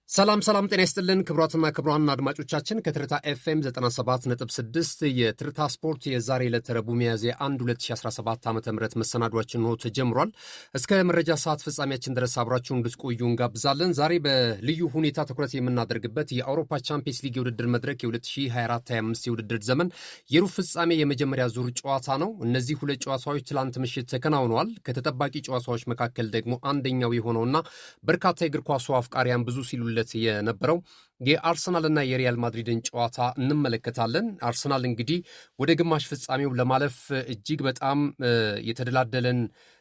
ሰላም ሰላም፣ ጤና ይስጥልን ክቡራትና ክቡራን አድማጮቻችን፣ ከትርታ ኤፍኤም 97.6 የትርታ ስፖርት የዛሬ ዕለት ረቡዕ ሚያዝያ 1 2017 ዓ ም መሰናዷችን ነው ተጀምሯል። እስከ መረጃ ሰዓት ፍጻሜያችን ድረስ አብራችሁ እንድትቆዩ እንጋብዛለን። ዛሬ በልዩ ሁኔታ ትኩረት የምናደርግበት የአውሮፓ ቻምፒየንስ ሊግ የውድድር መድረክ የ2024/25 የውድድር ዘመን የሩብ ፍጻሜ የመጀመሪያ ዙር ጨዋታ ነው። እነዚህ ሁለት ጨዋታዎች ትላንት ምሽት ተከናውነዋል። ከተጠባቂ ጨዋታዎች መካከል ደግሞ አንደኛው የሆነውና በርካታ የእግር ኳሱ አፍቃሪያን ብዙ ሲሉለት የነበረው የአርሰናልና የሪያል ማድሪድን ጨዋታ እንመለከታለን። አርሰናል እንግዲህ ወደ ግማሽ ፍጻሜው ለማለፍ እጅግ በጣም የተደላደለን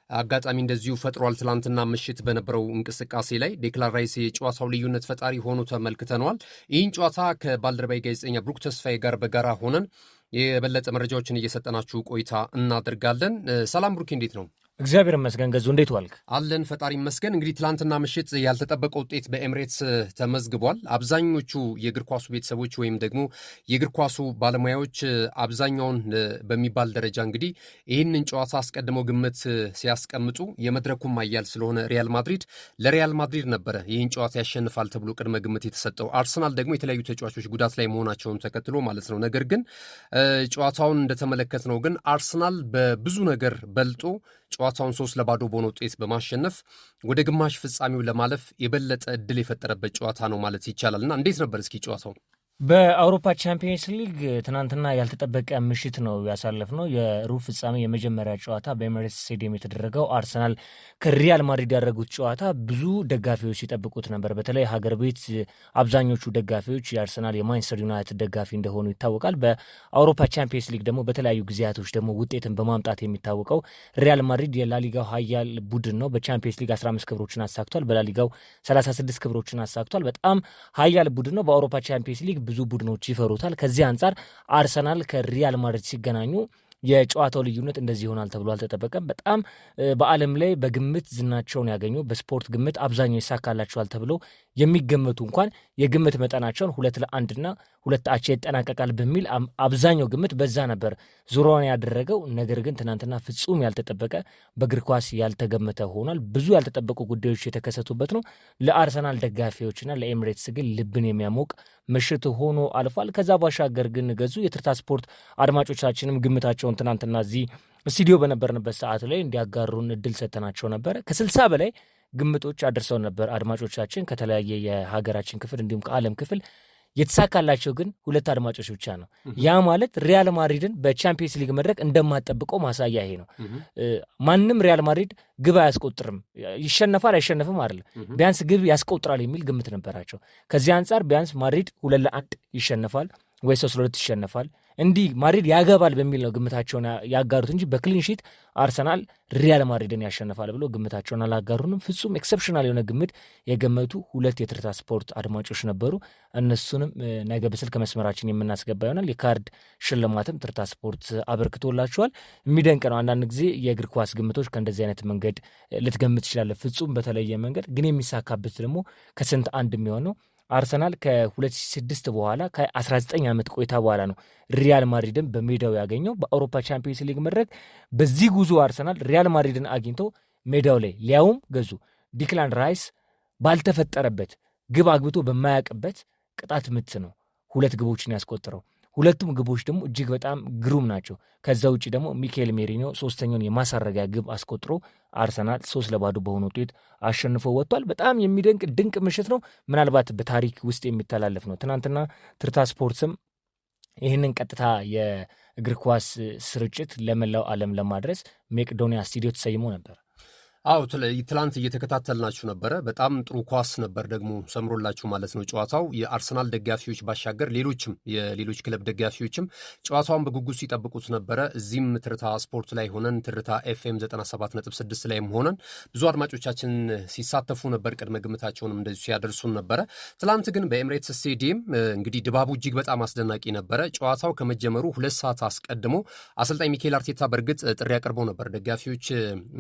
አጋጣሚ እንደዚሁ ፈጥሯል። ትላንትና ምሽት በነበረው እንቅስቃሴ ላይ ዴክላን ራይስ የጨዋታው ልዩነት ፈጣሪ ሆኖ ተመልክተነዋል። ይህን ጨዋታ ከባልደረባዬ ጋዜጠኛ ብሩክ ተስፋዬ ጋር በጋራ ሆነን የበለጠ መረጃዎችን እየሰጠናችሁ ቆይታ እናደርጋለን። ሰላም ብሩኬ፣ እንዴት ነው? እግዚአብሔር ይመስገን። ገዙ፣ እንዴት ዋልክ? አለን፣ ፈጣሪ ይመስገን። እንግዲህ ትላንትና ምሽት ያልተጠበቀ ውጤት በኤምሬትስ ተመዝግቧል። አብዛኞቹ የእግር ኳሱ ቤተሰቦች ወይም ደግሞ የእግር ኳሱ ባለሙያዎች አብዛኛውን በሚባል ደረጃ እንግዲህ ይህንን ጨዋታ አስቀድመው ግምት ሲያስቀምጡ የመድረኩም አያል ስለሆነ ሪያል ማድሪድ ለሪያል ማድሪድ ነበረ ይህን ጨዋታ ያሸንፋል ተብሎ ቅድመ ግምት የተሰጠው። አርሰናል ደግሞ የተለያዩ ተጫዋቾች ጉዳት ላይ መሆናቸውን ተከትሎ ማለት ነው። ነገር ግን ጨዋታውን እንደተመለከትነው ግን አርሰናል በብዙ ነገር በልጦ ጨዋታውን 3-0 በሆነ ውጤት በማሸነፍ ወደ ግማሽ ፍጻሜው ለማለፍ የበለጠ እድል የፈጠረበት ጨዋታ ነው ማለት ይቻላል። እና እንዴት ነበር እስኪ ጨዋታው? በአውሮፓ ቻምፒየንስ ሊግ ትናንትና ያልተጠበቀ ምሽት ነው ያሳለፍነው። የሩብ ፍጻሜ የመጀመሪያ ጨዋታ በኤምሬትስ ስቴዲየም የተደረገው አርሰናል ከሪያል ማድሪድ ያደረጉት ጨዋታ ብዙ ደጋፊዎች ሲጠብቁት ነበር። በተለይ ሀገር ቤት አብዛኞቹ ደጋፊዎች የአርሰናል፣ የማንቸስተር ዩናይትድ ደጋፊ እንደሆኑ ይታወቃል። በአውሮፓ ቻምፒየንስ ሊግ ደግሞ በተለያዩ ጊዜያቶች ደግሞ ውጤትን በማምጣት የሚታወቀው ሪያል ማድሪድ የላሊጋው ሀያል ቡድን ነው። በቻምፒየንስ ሊግ 15 ክብሮችን አሳክቷል። በላሊጋው 36 ክብሮችን አሳክቷል። በጣም ሀያል ቡድን ነው። በአውሮፓ ቻምፒየንስ ሊግ ብዙ ቡድኖች ይፈሩታል። ከዚህ አንጻር አርሰናል ከሪያል ማድሪድ ሲገናኙ የጨዋታው ልዩነት እንደዚህ ይሆናል ተብሎ አልተጠበቀም። በጣም በዓለም ላይ በግምት ዝናቸውን ያገኙ፣ በስፖርት ግምት አብዛኛው ይሳካላቸዋል ተብሎ የሚገመቱ እንኳን የግምት መጠናቸውን 2-1ና 2 አቻ ይጠናቀቃል በሚል አብዛኛው ግምት በዛ ነበር ዙሪያውን ያደረገው። ነገር ግን ትናንትና ፍጹም ያልተጠበቀ፣ በእግር ኳስ ያልተገመተ ሆኗል። ብዙ ያልተጠበቁ ጉዳዮች የተከሰቱበት ነው። ለአርሰናል ደጋፊዎችና ለኤምሬትስ ግን ልብን የሚያሞቅ ምሽት ሆኖ አልፏል። ከዛ ባሻገር ግን ገዙ፣ የትርታ ስፖርት አድማጮቻችንም ግምታቸውን ትናንትና እዚህ ስቱዲዮ በነበርንበት ሰዓት ላይ እንዲያጋሩን እድል ሰጥተናቸው ነበረ። ከ60 በላይ ግምቶች አድርሰው ነበር አድማጮቻችን ከተለያየ የሀገራችን ክፍል እንዲሁም ከዓለም ክፍል። የተሳካላቸው ግን ሁለት አድማጮች ብቻ ነው። ያ ማለት ሪያል ማድሪድን በቻምፒየንስ ሊግ መድረክ እንደማጠብቀው ማሳያ ይሄ ነው። ማንም ሪያል ማድሪድ ግብ አያስቆጥርም፣ ይሸነፋል አይሸነፍም አይደለም፣ ቢያንስ ግብ ያስቆጥራል የሚል ግምት ነበራቸው። ከዚህ አንጻር ቢያንስ ማድሪድ 2-1 ይሸነፋል ወይ 3-2 ይሸነፋል፣ እንዲህ ማድሪድ ያገባል በሚል ነው ግምታቸውን ያጋሩት እንጂ በ clean sheet አርሰናል ሪያል ማድሪድን ያሸንፋል ብሎ ግምታቸውን አላጋሩንም። ፍጹም exceptional የሆነ ግምት የገመቱ ሁለት የትርታ ስፖርት አድማጮች ነበሩ። እነሱንም ነገ በስልክ መስመራችን የምናስገባ ይሆናል። የካርድ ሽልማትም ትርታ ስፖርት አበርክቶላቸዋል። የሚደንቅ ነው። አንዳንድ ጊዜ የእግር ኳስ ግምቶች ከእንደዚህ አይነት መንገድ ልትገምት ትችላለህ። ፍጹም በተለየ መንገድ ግን የሚሳካበት ደግሞ ከስንት አንድ የሚሆን ነው። አርሰናል ከ2006 በኋላ፣ ከ19 ዓመት ቆይታ በኋላ ነው ሪያል ማድሪድን በሜዳው ያገኘው በአውሮፓ ቻምፒየንስ ሊግ መድረክ። በዚህ ጉዞ አርሰናል ሪያል ማድሪድን አግኝቶ ሜዳው ላይ፣ ሊያውም ገዙ፣ ዲክላን ራይስ ባልተፈጠረበት፣ ግብ አግብቶ በማያውቅበት ቅጣት ምት ነው ሁለት ግቦችን ያስቆጠረው። ሁለቱም ግቦች ደግሞ እጅግ በጣም ግሩም ናቸው። ከዛ ውጭ ደግሞ ሚካኤል ሜሪኖ ሶስተኛውን የማሳረጊያ ግብ አስቆጥሮ አርሰናል 3-0 በሆነ ውጤት አሸንፎ ወጥቷል። በጣም የሚደንቅ ድንቅ ምሽት ነው። ምናልባት በታሪክ ውስጥ የሚተላለፍ ነው። ትናንትና ትርታ ስፖርትስም ይህንን ቀጥታ የእግር ኳስ ስርጭት ለመላው ዓለም ለማድረስ ሜቄዶኒያ ስቱዲዮ ተሰይሞ ነበር። አዎ፣ ትላንት እየተከታተልናችሁ ነበረ። በጣም ጥሩ ኳስ ነበር ደግሞ ሰምሮላችሁ ማለት ነው ጨዋታው። የአርሰናል ደጋፊዎች ባሻገር ሌሎችም የሌሎች ክለብ ደጋፊዎችም ጨዋታውን በጉጉት ሲጠብቁት ነበረ። እዚህም ትርታ ስፖርት ላይ ሆነን፣ ትርታ ኤፍኤም 97.6 ላይም ሆነን ብዙ አድማጮቻችን ሲሳተፉ ነበር። ቅድመ ግምታቸውንም እንደዚሁ ሲያደርሱን ነበረ። ትላንት ግን በኤምሬትስ ስቴዲየም እንግዲህ ድባቡ እጅግ በጣም አስደናቂ ነበረ። ጨዋታው ከመጀመሩ 2 ሰዓት አስቀድሞ አሰልጣኝ ሚኬል አርቴታ በእርግጥ ጥሪ አቅርበው ነበር። ደጋፊዎች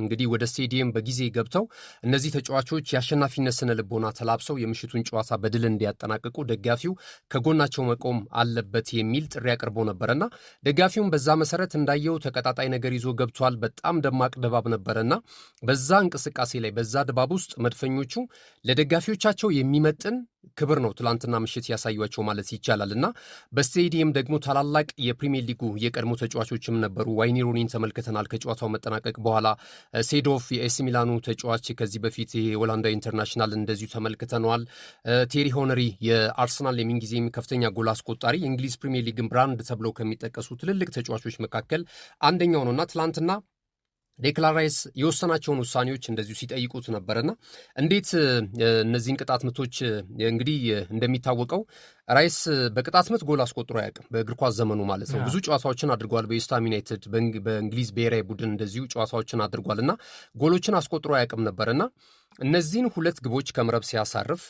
እንግዲህ ወደ ስቴዲየም በጊዜ ገብተው እነዚህ ተጫዋቾች የአሸናፊነት ስነ ልቦና ተላብሰው የምሽቱን ጨዋታ በድል እንዲያጠናቅቁ ደጋፊው ከጎናቸው መቆም አለበት የሚል ጥሪ አቅርቦ ነበረና ደጋፊውም በዛ መሰረት እንዳየው ተቀጣጣይ ነገር ይዞ ገብቷል። በጣም ደማቅ ድባብ ነበረና በዛ እንቅስቃሴ ላይ፣ በዛ ድባብ ውስጥ መድፈኞቹ ለደጋፊዎቻቸው የሚመጥን ክብር ነው ትላንትና ምሽት ያሳዩቸው ማለት ይቻላል። እና በስቴዲየም ደግሞ ታላላቅ የፕሪሚየር ሊጉ የቀድሞ ተጫዋቾችም ነበሩ። ዋይኒ ሩኒን ተመልክተናል። ከጨዋታው መጠናቀቅ በኋላ ሴዶፍ የኤሲ ሚላኑ ተጫዋች ከዚህ በፊት የሆላንዳ international እንደዚሁ ተመልክተነዋል። ቴሪ ሆነሪ የአርሰናል የምንጊዜም ከፍተኛ ጎል አስቆጣሪ፣ የእንግሊዝ ፕሪሚየር ሊግን brand ተብለው ከሚጠቀሱ ትልልቅ ተጫዋቾች መካከል አንደኛው ነውና ትላንትና ዴክላን ራይስ የወሰናቸውን ውሳኔዎች እንደዚሁ ሲጠይቁት ነበርና እንዴት እነዚህን ቅጣት ምቶች፣ እንግዲህ እንደሚታወቀው ራይስ በቅጣት ምት ጎል አስቆጥሮ አያውቅም በእግር ኳስ ዘመኑ ማለት ነው። ብዙ ጨዋታዎችን አድርጓል። በዌስትሃም ዩናይትድ፣ በእንግሊዝ ብሔራዊ ቡድን እንደዚሁ ጨዋታዎችን አድርጓል እና ጎሎችን አስቆጥሮ አያውቅም ነበርና እነዚህን ሁለት ግቦች ከመረብ ሲያሳርፍ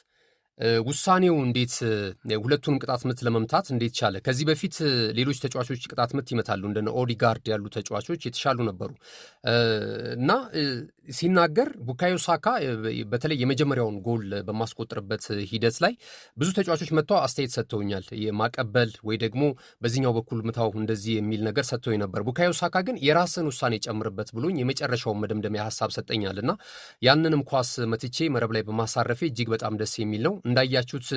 ውሳኔው እንዴት ሁለቱንም ቅጣት ምት ለመምታት እንዴት ቻለ? ከዚህ በፊት ሌሎች ተጫዋቾች ቅጣት ምት ይመታሉ፣ እንደነ ኦዲጋርድ ያሉ ተጫዋቾች የተሻሉ ነበሩ እና ሲናገር ቡካዮ ሳካ በተለይ የመጀመሪያውን ጎል በማስቆጥርበት ሂደት ላይ ብዙ ተጫዋቾች መጥተው አስተያየት ሰጥተውኛል። የማቀበል ወይ ደግሞ በዚህኛው በኩል ምታው እንደዚህ የሚል ነገር ሰጥተውኝ ነበር። ቡካዮ ሳካ ግን የራስን ውሳኔ ጨምርበት ብሎኝ የመጨረሻውን መደምደሚያ ሀሳብ ሰጠኛል እና ያንንም ኳስ መትቼ መረብ ላይ በማሳረፌ እጅግ በጣም ደስ የሚል ነው። እንዳያችሁት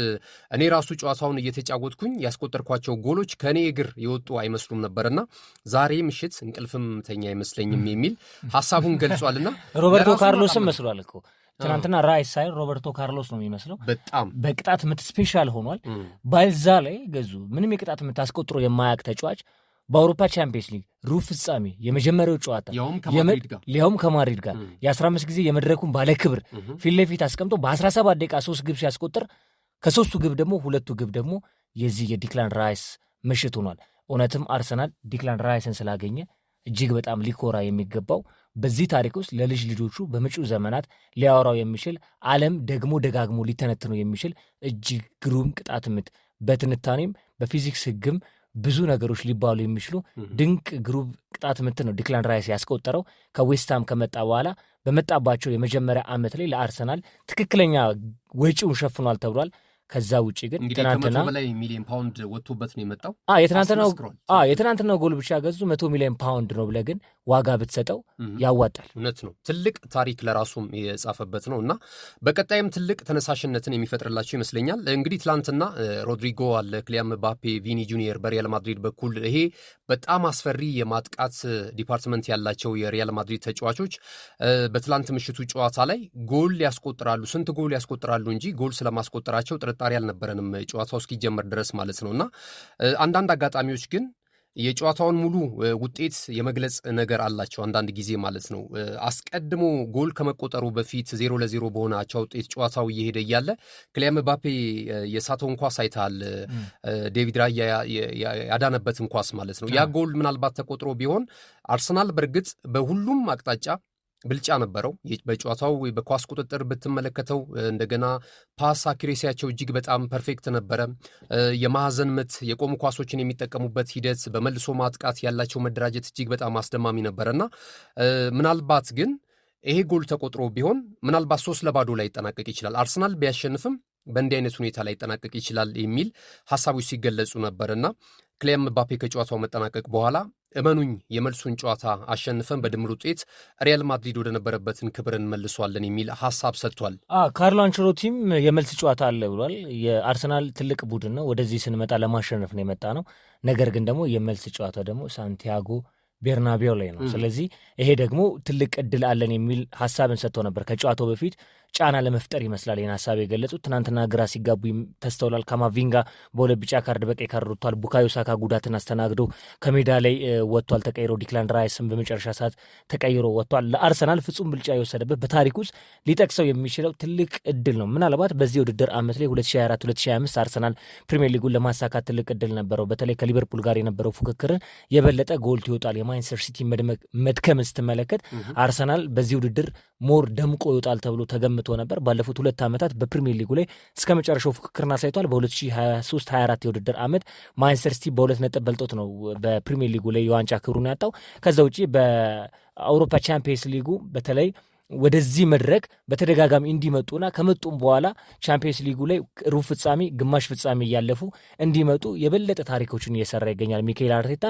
እኔ ራሱ ጨዋታውን እየተጫወትኩኝ ያስቆጠርኳቸው ጎሎች ከእኔ እግር የወጡ አይመስሉም ነበርና ዛሬ ምሽት እንቅልፍም ተኛ አይመስለኝም የሚል ሀሳቡን ገልጿልና ሮበርቶ ካርሎስም መስሏል እኮ ትናንትና። ራይስ ሳይሆን ሮበርቶ ካርሎስ ነው የሚመስለው። በጣም። በቅጣት ምት special ሆኗል። ባልዛ ላይ ገዙ ምንም የቅጣት ምት አስቆጥሮ የማያውቅ ተጫዋች በአውሮፓ ቻምፒየንስ ሊግ ሩብ ፍጻሜ የመጀመሪያው ጨዋታ ሊያውም ከማድሪድ ጋር የ15 ጊዜ የመድረኩን ባለክብር ፊት ለፊት አስቀምጦ በ17 ደቂቃ ሶስት ግብ ሲያስቆጥር ከሶስቱ ግብ ደግሞ ሁለቱ ግብ ደግሞ የዚህ የዲክላን ራይስ ምሽት ሆኗል። እውነትም አርሰናል ዲክላን ራይስን ስላገኘ እጅግ በጣም ሊኮራ የሚገባው፣ በዚህ ታሪክ ውስጥ ለልጅ ልጆቹ በመጪው ዘመናት ሊያወራው የሚችል፣ ዓለም ደግሞ ደጋግሞ ሊተነትነው የሚችል እጅግ ግሩም ቅጣት ምት፣ በትንታኔም በፊዚክስ ሕግም ብዙ ነገሮች ሊባሉ የሚችሉ ድንቅ ግሩም ቅጣት ምት ነው ዲክላን ራይስ ያስቆጠረው። ከዌስትሃም ከመጣ በኋላ በመጣባቸው የመጀመሪያ ዓመት ላይ ለአርሰናል ትክክለኛ ወጪውን ሸፍኗል ተብሏል። ከዛ ውጭ ግን ትናንትና በላይ ሚሊዮን ፓውንድ ወጥቶበት ነው የመጣው። የትናንትናው ጎል ብቻ ገዙ 100 ሚሊዮን ፓውንድ ነው ብለህ ግን ዋጋ ብትሰጠው ያዋጣል። እውነት ነው። ትልቅ ታሪክ ለራሱም የጻፈበት ነው እና በቀጣይም ትልቅ ተነሳሽነትን የሚፈጥርላቸው ይመስለኛል። እንግዲህ ትላንትና ሮድሪጎ አለ፣ ኪሊያን ምባፔ፣ ቪኒ ጁኒየር በሪያል ማድሪድ በኩል፣ ይሄ በጣም አስፈሪ የማጥቃት department ያላቸው የሪያል ማድሪድ ተጫዋቾች በትላንት ምሽቱ ጨዋታ ላይ ጎል ያስቆጥራሉ፣ ስንት ጎል ያስቆጥራሉ እንጂ ጎል ስለማስቆጠራቸው ጥርጣሬ አልነበረንም ጨዋታው እስኪጀመር ድረስ ማለት ነው። እና አንዳንድ አጋጣሚዎች ግን የጨዋታውን ሙሉ ውጤት የመግለጽ ነገር አላቸው አንዳንድ ጊዜ ማለት ነው። አስቀድሞ ጎል ከመቆጠሩ በፊት 0-0 በሆነ አቻ ውጤት ጨዋታው እየሄደ እያለ ኪሊያን ምባፔ የሳተውን ኳስ አይተሃል። ዴቪድ ራያ ያዳነበትን ኳስ ማለት ነው። ያ ጎል ምናልባት ተቆጥሮ ቢሆን አርሰናል በእርግጥ በሁሉም አቅጣጫ ብልጫ ነበረው። በጨዋታው በኳስ ቁጥጥር ብትመለከተው፣ እንደገና pass accuracy ያቸው እጅግ በጣም perfect ነበረ። የማዕዘን ምት፣ የቆሙ ኳሶችን የሚጠቀሙበት ሂደት፣ በመልሶ ማጥቃት ያላቸው መደራጀት እጅግ በጣም አስደማሚ ነበረ እና ምናልባት ግን ይሄ ጎል ተቆጥሮ ቢሆን ምናልባት 3-0 ላይ ይጠናቀቅ ይችላል። አርሰናል ቢያሸንፍም በእንዲህ አይነት ሁኔታ ላይ ይጠናቀቅ ይችላል የሚል ሀሳቦች ሲገለጹ ነበር እና ኪሊያን ምባፔ ከጨዋታው መጠናቀቅ በኋላ እመኑኝ የመልሱን ጨዋታ አሸንፈን በድምር ውጤት ሪያል ማድሪድ ወደነበረበትን ክብር እንመልሰዋለን የሚል ሀሳብ ሰጥቷል። ካርሎ አንቸሎቲም የመልስ ጨዋታ አለ ብሏል። የአርሰናል ትልቅ ቡድን ነው። ወደዚህ ስንመጣ ለማሸነፍ ነው የመጣነው። ነገር ግን ደግሞ የመልስ ጨዋታ ደግሞ ሳንቲያጎ ቤርናቢዮ ላይ ነው። ስለዚህ ይሄ ደግሞ ትልቅ እድል አለን የሚል ሀሳብን ሰጥተው ነበር። ከጨዋታው በፊት ጫና ለመፍጠር ይመስላል ይህን ሀሳብ የገለጹት። ትናንትና ግራ ሲጋቡ ተስተውሏል። ካማቪንጋ በሁለት ቢጫ ካርድ በቀይ ካርድ ወጥቷል። ቡካዮ ሳካ ጉዳትን አስተናግዶ ከሜዳ ላይ ወጥቷል ተቀይሮ። ዲክላን ራይስን በመጨረሻ ሰዓት ተቀይሮ ወጥቷል። ለአርሰናል ፍጹም ብልጫ የወሰደበት በታሪክ ውስጥ ሊጠቅሰው የሚችለው ትልቅ እድል ነው። ምናልባት በዚህ ውድድር ዓመት ላይ 2024 2025 አርሰናል ፕሪሚየር ሊጉን ለማሳካት ትልቅ እድል ነበረው። በተለይ ከሊቨርፑል ጋር የነበረው ፉክክርን የበለጠ ጎልቶ ይወጣል። የማንቸስተር ሲቲ መድከምን ስትመለከት አርሰናል በዚህ ውድድር more ደምቆ ይወጣል ተብሎ ተገምቶ ነበር። ባለፉት 2 ዓመታት በፕሪሚየር ሊጉ ላይ እስከ መጨረሻው ፉክክርን አሳይቷል። በ2023 24 የውድድር ዓመት ማንቸስተር ሲቲ በ2 ነጥብ በልጦት ነው በፕሪሚየር ሊጉ ላይ የዋንጫ ክብሩን ያጣው። ከዛ ውጪ በአውሮፓ ቻምፒየንስ ሊጉ በተለይ ወደዚህ መድረክ በተደጋጋሚ እንዲመጡና ከመጡም በኋላ ቻምፒየንስ ሊጉ ላይ ሩብ ፍጻሜ፣ ግማሽ ፍጻሜ እያለፉ እንዲመጡ የበለጠ ታሪኮችን እየሰራ ይገኛል ሚካኤል አርቴታ።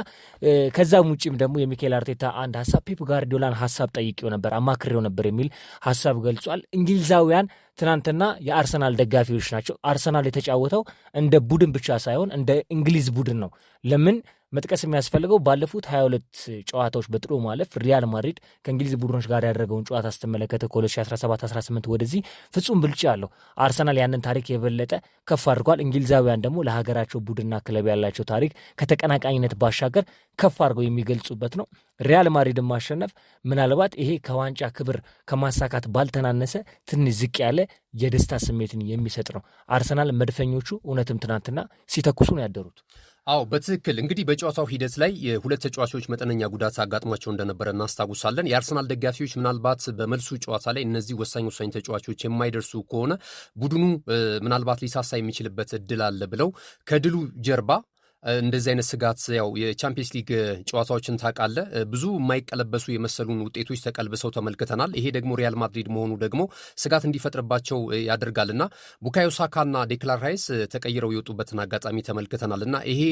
ከዛም ውጭም ደግሞ የሚካኤል አርቴታ አንድ ሀሳብ ፔፕ ጋርዲዮላን ሀሳብ ጠይቄው ነበር፣ አማክሬው ነበር የሚል ሀሳብ ገልጿል። እንግሊዛውያን ትናንትና የአርሰናል ደጋፊዎች ናቸው። አርሰናል የተጫወተው እንደ ቡድን ብቻ ሳይሆን እንደ እንግሊዝ ቡድን ነው። ለምን መጥቀስ የሚያስፈልገው ባለፉት 22 ጨዋታዎች በጥሎ ማለፍ ሪያል ማድሪድ ከእንግሊዝ ቡድኖች ጋር ያደረገውን ጨዋታ ስትመለከተ ከ2017-18 ወደዚህ ፍጹም ብልጫ አለው። አርሰናል ያንን ታሪክ የበለጠ ከፍ አድርጓል። እንግሊዛውያን ደግሞ ለሀገራቸው ቡድንና ክለብ ያላቸው ታሪክ ከተቀናቃኝነት ባሻገር ከፍ አድርገው የሚገልጹበት ነው። ሪያል ማድሪድን ማሸነፍ ምናልባት ይሄ ከዋንጫ ክብር ከማሳካት ባልተናነሰ ትንሽ ዝቅ ያለ የደስታ ስሜትን የሚሰጥ ነው። አርሰናል መድፈኞቹ እውነትም ትናንትና ሲተኩሱ ነው ያደሩት። አዎ፣ በትክክል። እንግዲህ በጨዋታው ሂደት ላይ የሁለት ተጫዋቾች መጠነኛ ጉዳት አጋጥሟቸው እንደነበረ እናስታውሳለን። የአርሰናል ደጋፊዎች ምናልባት በመልሱ ጨዋታ ላይ እነዚህ ወሳኝ ወሳኝ ተጫዋቾች የማይደርሱ ከሆነ ቡድኑ ምናልባት ሊሳሳ የሚችልበት እድል አለ ብለው ከድሉ ጀርባ እንደዚህ አይነት ስጋት፣ ያው የቻምፒየንስ ሊግ ጨዋታዎችን ታውቃለህ፣ ብዙ የማይቀለበሱ የመሰሉን ውጤቶች ተቀልብሰው ተመልክተናል። ይሄ ደግሞ ሪያል ማድሪድ መሆኑ ደግሞ ስጋት እንዲፈጥርባቸው ያደርጋል እና ቡካዮ ሳካና ዴክላን ራይስ ተቀይረው የወጡበትን አጋጣሚ ተመልክተናል እና ይሄ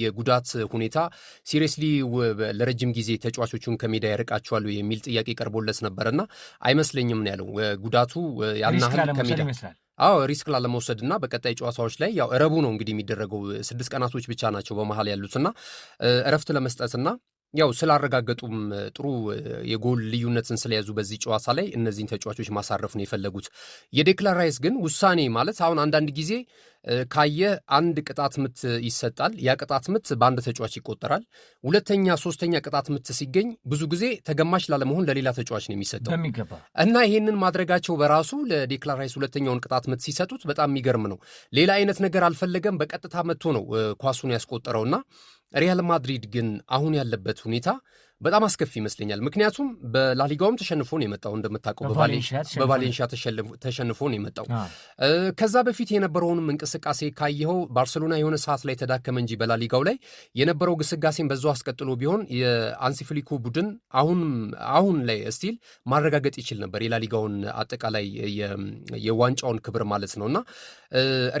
የጉዳት ሁኔታ seriously ለረጅም ጊዜ ተጫዋቾቹን ከሜዳ ያርቃቸዋል የሚል ጥያቄ ቀርቦለት ነበርና አይመስለኝም ነው ያለው። ጉዳቱ ያን ያህል ከሜዳ፣ አዎ፣ risk ላለመውሰድ እና በቀጣይ ጨዋታዎች ላይ፣ ያው ረቡ ነው እንግዲህ የሚደረገው፣ 6 ቀናቶች ብቻ ናቸው በመሀል ያሉትና እረፍት ለመስጠትና ያው ስላረጋገጡም ጥሩ የጎል ልዩነትን ስለያዙ በዚህ ጨዋታ ላይ እነዚህን ተጫዋቾች ማሳረፍ ነው የፈለጉት። የዴክላን ራይስ ግን ውሳኔ ማለት አሁን አንዳንድ ጊዜ ካየ አንድ ቅጣት ምት ይሰጣል። ያ ቅጣት ምት በአንድ ተጫዋች ይቆጠራል። ሁለተኛ፣ ሶስተኛ ቅጣት ምት ሲገኝ ብዙ ጊዜ ተገማች ላለመሆን ለሌላ ተጫዋች ነው የሚሰጠው በሚገባ። እና ይሄንን ማድረጋቸው በራሱ ለዴክላን ራይስ ሁለተኛውን ቅጣት ምት ሲሰጡት በጣም የሚገርም ነው። ሌላ አይነት ነገር አልፈለገም። በቀጥታ መጥቶ ነው ኳሱን ያስቆጠረውና ሪያል ማድሪድ ግን አሁን ያለበት ሁኔታ በጣም አስከፊ ይመስለኛል። ምክንያቱም በላሊጋውም ተሸንፎ ነው የመጣው፣ እንደምታውቀው በቫሌንሺያ ተሸንፎ ነው የመጣው። ከዛ በፊት የነበረውንም እንቅስቃሴ ካየኸው ባርሴሎና የሆነ ሰዓት ላይ ተዳከመ እንጂ በላሊጋው ላይ የነበረው ግስጋሴን በዛው አስቀጥሎ ቢሆን የሃንሲ ፍሊኩ ቡድን አሁን አሁን ላይ still ማረጋገጥ ይችል ነበር የላሊጋውን አጠቃላይ የዋንጫውን ክብር ማለት ነው። እና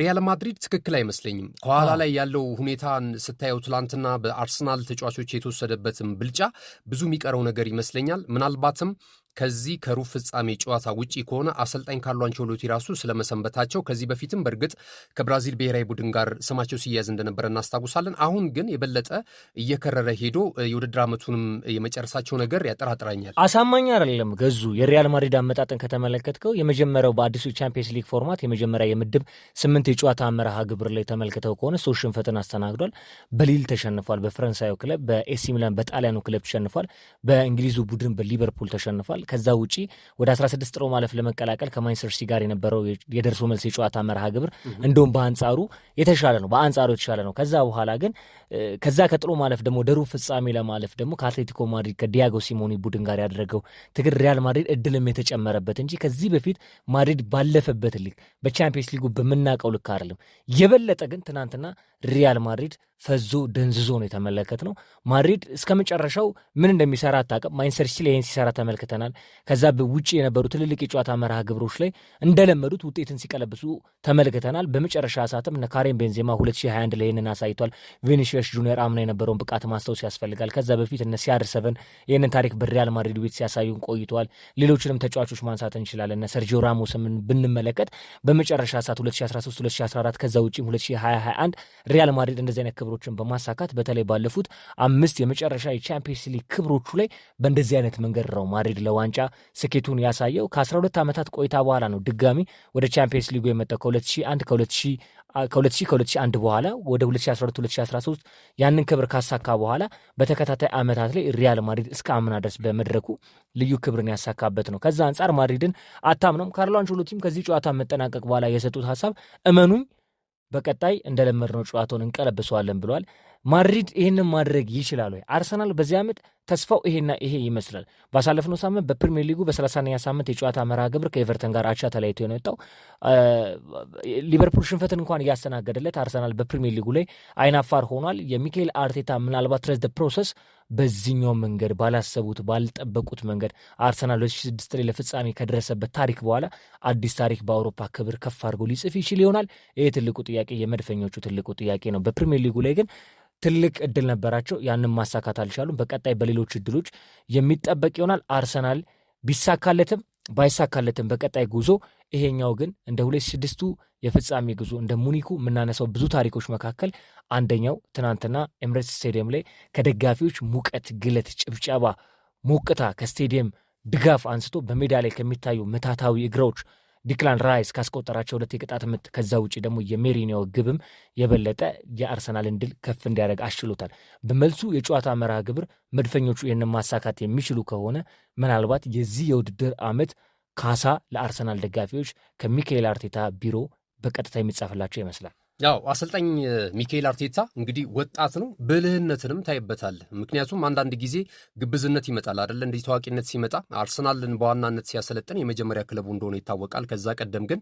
ሪያል ማድሪድ ትክክል አይመስለኝም። ከኋላ ላይ ያለው ሁኔታን ስታየው ትላንትና በአርሰናል ተጫዋቾች የተወሰደበትን ብልጫ ብዙ የሚቀረው ነገር ይመስለኛል። ምናልባትም ከዚህ ከሩብ ፍጻሜ ጨዋታ ውጪ ከሆነ አሰልጣኝ ካርሎ አንቸሎቲ ራሱ ስለመሰንበታቸው ከዚህ በፊትም በእርግጥ ከብራዚል ብሔራዊ ቡድን ጋር ስማቸው ሲያያዝ እንደነበረ እናስታውሳለን። አሁን ግን የበለጠ እየከረረ ሄዶ የውድድር ዓመቱንም የመጨረሳቸው ነገር ያጠራጥረኛል። አሳማኝ አይደለም። ገዙ፣ የሪያል ማድሪድ አመጣጥን ከተመለከትከው የመጀመሪያው በአዲሱ ቻምፒየንስ ሊግ format የመጀመሪያ የምድብ 8 የጨዋታ መርሃ ግብር ላይ ተመልክተው ከሆነ ሶስት ሽንፈትን አስተናግዷል። በሊል ተሸንፏል። በፈረንሳዩ ክለብ፣ በኤሲ ሚላን በጣሊያኑ ክለብ ተሸንፏል። በእንግሊዙ ቡድን በሊቨርፑል ተሸንፏል። ከዛ ውጪ ወደ 16 ጥሎ ማለፍ ለመቀላቀል ከማንቸስተር ሲቲ ጋር የነበረው የደርሶ መልስ የጨዋታ መርሃ ግብር እንደውም በአንጻሩ የተሻለ ነው። በአንጻሩ የተሻለ ነው። ከዛ በኋላ ግን ከዛ ከጥሎ ማለፍ ደግሞ ወደ ሩብ ፍጻሜ ለማለፍ ደግሞ ከአትሌቲኮ ማድሪድ ከዲያጎ ሲሞኒ ቡድን ጋር ያደረገው ትግል ሪያል ማድሪድ እድልም የተጨመረበት እንጂ ከዚህ በፊት ማድሪድ ባለፈበት ሊግ በቻምፒየንስ ሊጉ በምናውቀው ልክ አይደለም። የበለጠ ግን ትናንትና ሪያል ማድሪድ ፈዞ ደንዝዞ ነው የተመለከትነው። ማድሪድ እስከ መጨረሻው ምን እንደሚሰራ አታውቅም። ማንቸስተር ሲቲ ላይ ይህን ሲሰራ ተመልክተናል። ከዛ ውጭ የነበሩ ትልልቅ የጨዋታ መርሃ ግብሮች ላይ እንደለመዱት ውጤትን ሲቀለብሱ ተመልክተናል። በመጨረሻ ሰዓትም እነ ካሪም ቤንዜማ 2021 ላይ ይህንን አሳይቷል። ቪኒሲየስ ጁኒየር አምና የነበረውን ብቃት ማስታወስ ያስፈልጋል። ከዛ በፊት እነ CR 7 ይህንን ታሪክ በሪያል ማድሪድ ቤት ሲያሳዩን ቆይተዋል። ሌሎችንም ተጫዋቾች ማንሳት እንችላለን። እነ ሰርጂዮ ራሞስም ብንመለከት በመጨረሻ ሰዓት 2013፣ 2014፣ ከዛ ውጭም 2021 ሪያል ማድሪድ እንደዚህ አይነት ክብሮችን በማሳካት በተለይ ባለፉት አምስት የመጨረሻ የቻምፒየንስ ሊግ ክብሮቹ ላይ በእንደዚህ አይነት መንገድ ነው ማድሪድ ለዋንጫ ስኬቱን ያሳየው። ከ12 ዓመታት ቆይታ በኋላ ነው ድጋሚ ወደ ቻምፒየንስ ሊጉ የመጣው። ከ2001 ከ2001 በኋላ ወደ 2012፣ 2013 ያንን ክብር ካሳካ በኋላ በተከታታይ ዓመታት ላይ ሪያል ማድሪድ እስከ አምና ድረስ በመድረኩ ልዩ ክብርን ያሳካበት ነው። ከዛ አንጻር ማድሪድን አታምነውም። ካርሎ አንቸሎቲም ከዚህ ጨዋታ መጠናቀቅ በኋላ የሰጡት ሀሳብ እመኑኝ በቀጣይ እንደለመድነው ጨዋታውን እንቀለብሰዋለን ብለዋል። ማድሪድ ይህንን ማድረግ ይችላል ወይ? አርሰናል በዚህ ዓመት ተስፋው ይሄና ይሄ ይመስላል። ባሳለፍነው ሳምንት በፕሪሚየር ሊጉ በ30ኛ ሳምንት የጨዋታ መርሃ ግብር ከኤቨርተን ጋር አቻ ተለያይቶ ነው የወጣው። ሊቨርፑል ሽንፈትን እንኳን እያስተናገደለት አርሰናል በፕሪሚየር ሊጉ ላይ አይናፋር ሆኗል። የሚኬል አርቴታ ምናልባት trust the process በዚህኛው መንገድ ባላሰቡት ባልጠበቁት መንገድ አርሰናል 2006 ላይ ለፍጻሜ ከደረሰበት ታሪክ በኋላ አዲስ ታሪክ በአውሮፓ ክብር ከፍ አድርጎ ሊጽፍ ይችል ይሆናል። ይህ ትልቁ ጥያቄ፣ የመድፈኞቹ ትልቁ ጥያቄ ነው። በፕሪሚየር ሊጉ ላይ ግን ትልቅ እድል ነበራቸው፣ ያንን ማሳካት አልቻሉም። በቀጣይ በሌሎች እድሎች የሚጠበቅ ይሆናል። አርሰናል ቢሳካለትም ባይሳካለትም በቀጣይ ጉዞ ይሄኛው ግን እንደ 2006ቱ የፍጻሜ ጉዞ፣ እንደ ሙኒኩ የምናነሳው ብዙ ታሪኮች መካከል አንደኛው ትናንትና ኤምሬትስ ስቴዲየም ላይ ከደጋፊዎች ሙቀት፣ ግለት፣ ጭብጨባ፣ ሞቅታ፣ ከስቴዲየም ድጋፍ አንስቶ በሜዳ ላይ ከሚታዩ ምትሃታዊ እግሮች፣ ዲክላን ራይስ ካስቆጠራቸው ሁለት የቅጣት ምት፣ ከዛ ውጭ ደግሞ የሜሪኖ ግብም የበለጠ የአርሰናልን ድል ከፍ እንዲያደርግ አስችሎታል። በመልሱ የጨዋታ መርሃ ግብር መድፈኞቹ ይህንን ማሳካት የሚችሉ ከሆነ ምናልባት የዚህ የውድድር ዓመት ካሳ ለአርሰናል ደጋፊዎች ከሚካኤል አርቴታ ቢሮ በቀጥታ የሚጻፍላቸው ይመስላል። ያው አሰልጣኝ ሚካኤል አርቴታ እንግዲህ ወጣት ነው፣ ብልህነትንም ታይበታል። ምክንያቱም አንዳንድ ጊዜ ግብዝነት ይመጣል አይደለ? እንዲህ ታዋቂነት ሲመጣ አርሰናልን በዋናነት ሲያሰለጥን የመጀመሪያ ክለቡ እንደሆነ ይታወቃል። ከዛ ቀደም ግን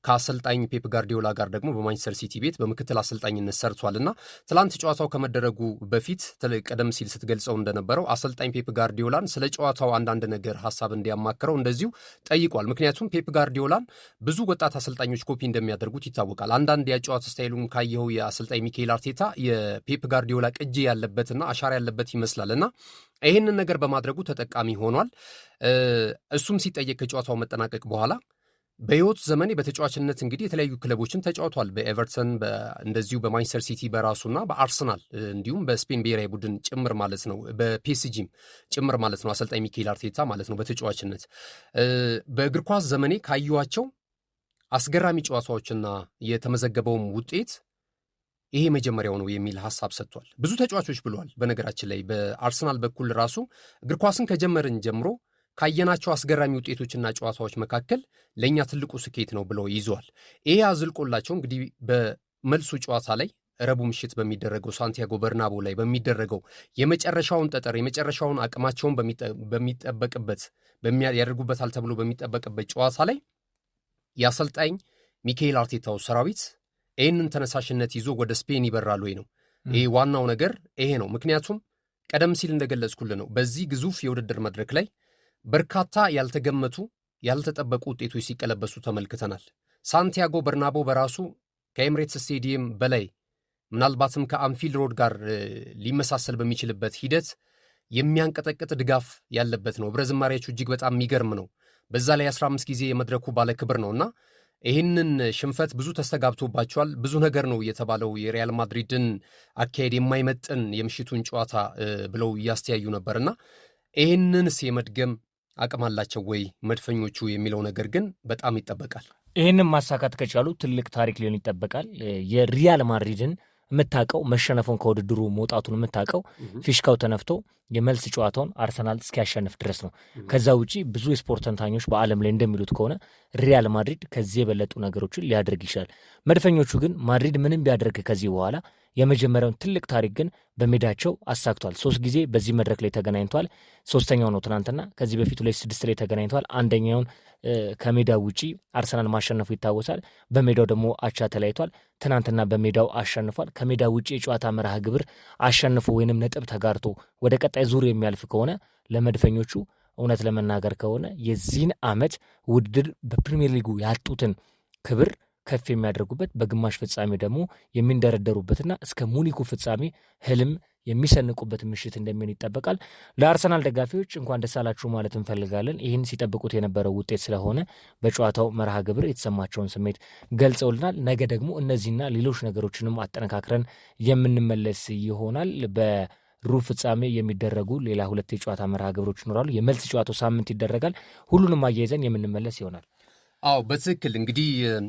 ከአሰልጣኝ ፔፕ ጋርዲዮላ ጋር ደግሞ በማንቸስተር ሲቲ ቤት በምክትል አሰልጣኝነት ሰርቷል እና ትላንት ጨዋታው ከመደረጉ በፊት ቀደም ሲል ስትገልጸው እንደነበረው አሰልጣኝ ፔፕ ጋርዲዮላን ስለ ጨዋታው አንዳንድ ነገር ሀሳብ እንዲያማክረው እንደዚሁ ጠይቋል። ምክንያቱም ፔፕ ጋርዲዮላን ብዙ ወጣት አሰልጣኞች ኮፒ እንደሚያደርጉት ይታወቃል። አንዳንድ የጨዋታ style ኡን ካየኸው የአሰልጣኝ ሚካኤል አርቴታ የፔፕ ጋርዲዮላ ቅጂ ያለበትና አሻራ ያለበት ይመስላል እና ይህንን ነገር በማድረጉ ተጠቃሚ ሆኗል። እሱም ሲጠየቅ ከጨዋታው መጠናቀቅ በኋላ በህይወት ዘመኔ በተጫዋችነት እንግዲህ የተለያዩ ክለቦችን ተጫውቷል። በኤቨርተን፣ እንደዚሁ በማንቸስተር ሲቲ በራሱና በአርሰናል እንዲሁም በስፔን ብሔራዊ ቡድን ጭምር ማለት ነው፣ በፒኤስጂም ጭምር ማለት ነው። አሰልጣኝ ሚካኤል አርቴታ ማለት ነው። በተጫዋችነት በእግር ኳስ ዘመኔ ካየኋቸው አስገራሚ ጨዋታዎችና የተመዘገበውም ውጤት ይሄ መጀመሪያው ነው የሚል ሀሳብ ሰጥቷል። ብዙ ተጫዋቾች ብለዋል። በነገራችን ላይ በአርሰናል በኩል ራሱ እግር ኳስን ከጀመርን ጀምሮ ካየናቸው አስገራሚ ውጤቶችና ጨዋታዎች መካከል ለእኛ ትልቁ ስኬት ነው ብለው ይዘዋል። ይሄ አዝልቆላቸው እንግዲህ በመልሱ ጨዋታ ላይ ረቡዕ ምሽት በሚደረገው ሳንቲያጎ በርናቦ ላይ በሚደረገው የመጨረሻውን ጠጠር፣ የመጨረሻውን አቅማቸውን በሚጠበቅበት፣ ያደርጉበታል ተብሎ በሚጠበቅበት ጨዋታ ላይ የአሰልጣኝ ሚካኤል አርቴታው ሰራዊት ይህንን ተነሳሽነት ይዞ ወደ ስፔን ይበራል ወይ ነው። ይሄ ዋናው ነገር ይሄ ነው። ምክንያቱም ቀደም ሲል እንደገለጽኩልህ ነው፣ በዚህ ግዙፍ የውድድር መድረክ ላይ በርካታ ያልተገመቱ፣ ያልተጠበቁ ውጤቶች ሲቀለበሱ ተመልክተናል። ሳንቲያጎ በርናቦ በራሱ ከኤምሬትስ ስቴዲየም በላይ ምናልባትም ከአንፊልድ ሮድ ጋር ሊመሳሰል በሚችልበት ሂደት የሚያንቀጠቅጥ ድጋፍ ያለበት ነው። ህብረ ዝማሪያቸው እጅግ በጣም የሚገርም ነው። በዛ ላይ 15 ጊዜ የመድረኩ ባለክብር ነው እና ይህንን ሽንፈት ብዙ ተስተጋብቶባቸዋል። ብዙ ነገር ነው የተባለው፣ የሪያል ማድሪድን አካሄድ የማይመጥን የምሽቱን ጨዋታ ብለው እያስተያዩ ነበርና ይህንንስ የመድገም አቅም አላቸው ወይ መድፈኞቹ የሚለው ነገር ግን በጣም ይጠበቃል። ይህንን ማሳካት ከቻሉ ትልቅ ታሪክ ሊሆን ይጠበቃል። የሪያል ማድሪድን የምታውቀው፣ መሸነፉን፣ ከውድድሩ መውጣቱን የምታውቀው ፊሽካው ተነፍቶ የመልስ ጨዋታውን አርሰናል እስኪያሸንፍ ድረስ ነው። ከዛ ውጪ ብዙ የስፖርት ተንታኞች በዓለም ላይ እንደሚሉት ከሆነ ሪያል ማድሪድ ከዚህ የበለጡ ነገሮችን ሊያደርግ ይችላል። መድፈኞቹ ግን ማድሪድ ምንም ቢያደርግ ከዚህ በኋላ የመጀመሪያውን ትልቅ ታሪክ ግን በሜዳቸው አሳክቷል። ሶስት ጊዜ በዚህ መድረክ ላይ ተገናኝቷል። ሶስተኛው ነው ትናንትና። ከዚህ በፊት 2006 ላይ ተገናኝቷል። አንደኛውን ከሜዳው ውጪ አርሰናል ማሸነፉ ይታወሳል። በሜዳው ደግሞ አቻ ተለያይቷል። ትናንትና በሜዳው አሸንፏል። ከሜዳ ውጪ የጨዋታ መርሃ ግብር አሸንፎ ወይንም ነጥብ ተጋርቶ ወደ ቀጣይ ዙር የሚያልፍ ከሆነ ለመድፈኞቹ እውነት ለመናገር ከሆነ የዚህን ዓመት ውድድር በፕሪሚየር ሊጉ ያጡትን ክብር ከፍ የሚያደርጉበት፣ በግማሽ ፍጻሜ ደግሞ የሚንደረደሩበትና እስከ ሙኒኩ ፍጻሜ ህልም የሚሰንቁበት ምሽት እንደሚሆን ይጠበቃል። ለአርሰናል ደጋፊዎች እንኳን ደስ አላችሁ ማለት እንፈልጋለን። ይህን ሲጠብቁት የነበረው ውጤት ስለሆነ በጨዋታው መርሃ ግብር የተሰማቸውን ስሜት ገልጸውልናል። ነገ ደግሞ እነዚህና ሌሎች ነገሮችንም አጠነካክረን የምንመለስ ይሆናል። በሩብ ፍጻሜ የሚደረጉ ሌላ ሁለት የጨዋታ መርሃ ግብሮች ይኖራሉ። የመልስ ጨዋታው ሳምንት ይደረጋል። ሁሉንም አያይዘን የምንመለስ ይሆናል። አዎ፣ በትክክል። እንግዲህ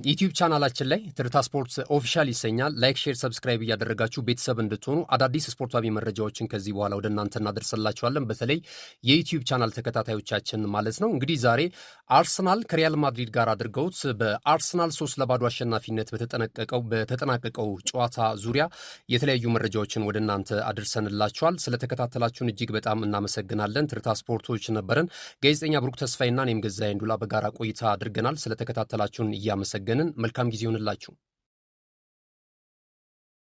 ዩቲዩብ ቻናላችን ላይ ትርታ ስፖርት ኦፊሻል ይሰኛል። Like፣ share፣ subscribe እያደረጋችሁ ቤተሰብ እንድትሆኑ አዳዲስ ስፖርታዊ መረጃዎችን ከዚህ በኋላ ወደ እናንተ እናደርሰላችኋለን። በተለይ የዩቲዩብ ቻናል ተከታታዮቻችን ማለት ነው። እንግዲህ ዛሬ አርሰናል ከሪያል ማድሪድ ጋር አድርገውት በአርሰናል 3-0 አሸናፊነት በተጠናቀቀው ጨዋታ ዙሪያ የተለያዩ መረጃዎችን ወደ እናንተ አድርሰንላችኋል። ስለተከታተላችሁን እጅግ በጣም እናመሰግናለን። ትርታ ስፖርቶች ነበረን። ጋዜጠኛ ብሩክ ተስፋይና እኔም ገዛኸኝ ዱላ በጋራ ቆይታ አድርገናል። ስለተከታተላችሁን እያመሰገንን መልካም ጊዜ ይሁንላችሁ።